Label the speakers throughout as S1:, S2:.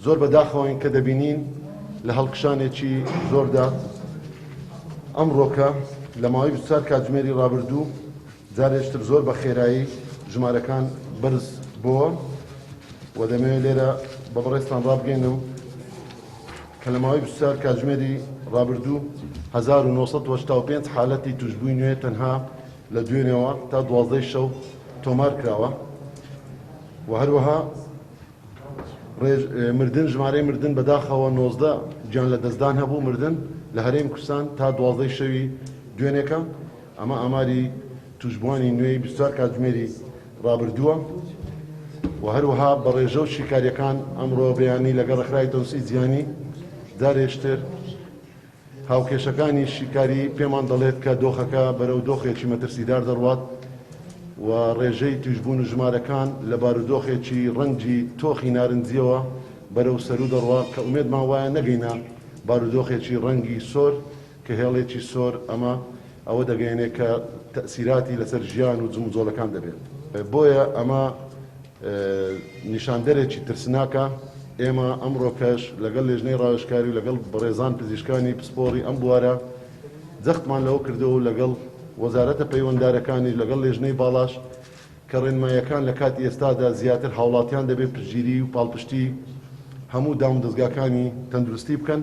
S1: زۆر بە داخەوەین کە دەبینین لە هەڵکشانێکی زۆردا ئەمڕۆکە لە ماوەی 24 کاتژمێری ڕابردوو جارێکتر زۆر بە خێرایی ژمارەکان بەرز بۆوە و دەمەوێت لێرە بە بەڕێزتان ڕابگەینم کە لە ماوەی 24 کاتژمێری ڕابردوو 1985 حالەتی توشبووی نوێ تەنها لە دوێنێوە تا دوازدەی شەو تۆمار کراوە و هەروەها مردن ژمارەی مردن بەداخەوە 19 گیان لە دەستدان هەبوو مردن لە هەرێم کوردستان تا دوازدەی شەوی دوێنێکە ئەمە ئاماری توشبووانی نوێی 24 کاتژمێری ڕابردووە و هەروەها بە ڕێژە و شیکاریەکان ئەمڕۆ بەیانی لەگەڵ ڕێکخراوی تەندروستی جیهانی جارێشتر هاوکێشەکانی شیکاری پێمان دەڵێت کە دۆخەکە بەرەو دۆخێکی مەترسیدار دەڕوات و ڕێژەی تووشبوون و ژمارەکان لە بارودۆخێکی ڕەنگی تۆخی نارنجیەوە بەرەو سەروو دەڕوا کە ئومێدمان وایە نەگەینە بارودۆخێکی ڕەنگی سۆر کە هێڵێکی سۆر ئەمە ئەوە دەگەیەنێ کە تەئسیراتی لەسەر ژیان و جموجۆڵەکان دەبێت. بۆیە ئەمە نیشاندەرێکی ترسناکە، ئێمە ئەمڕۆکەش لەگەڵ لێژنەی ڕاوێژکاری و لەگەڵ بەڕێزان پزیشکانی پسپۆڕی ئەم بوارە جەختمان لەوە کردەوە و لەگەڵ وەزارەتە پەیوەندارەکانیش لەگەڵ لێژنەی باڵاش کە ڕێنماییەکان لە کاتی ئێستادا زیاتر هاوڵاتیان دەبێت پشتگیری و پاڵپشتی هەموو دامودەزگاکانی تەندروستی بکەن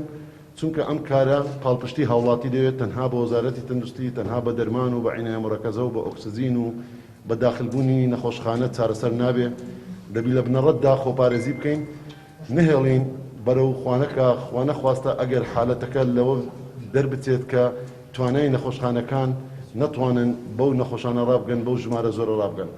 S1: چونکە ئەم کارە پاڵپشتی هاوڵاتی دەوێت تەنها بە وەزارەتی تەندروستی تەنها بە دەرمان و بە عینایە مورەکەزە و بە ئۆکسجین و بە داخل بوونی نەخۆشخانە چارەسەر نابێ، دەبی لە بنەڕەتدا خۆپارێزی بکەین نەهێڵین بەرەو خوانەکە خوانەخواستە ئەگەر حالەتەکە لەوە دەربچێت کە توانای نەخۆشخانەکان نەتوانن بەو نەخۆشانە ڕابگەن بەو ژمارە زۆرە ڕابگەن.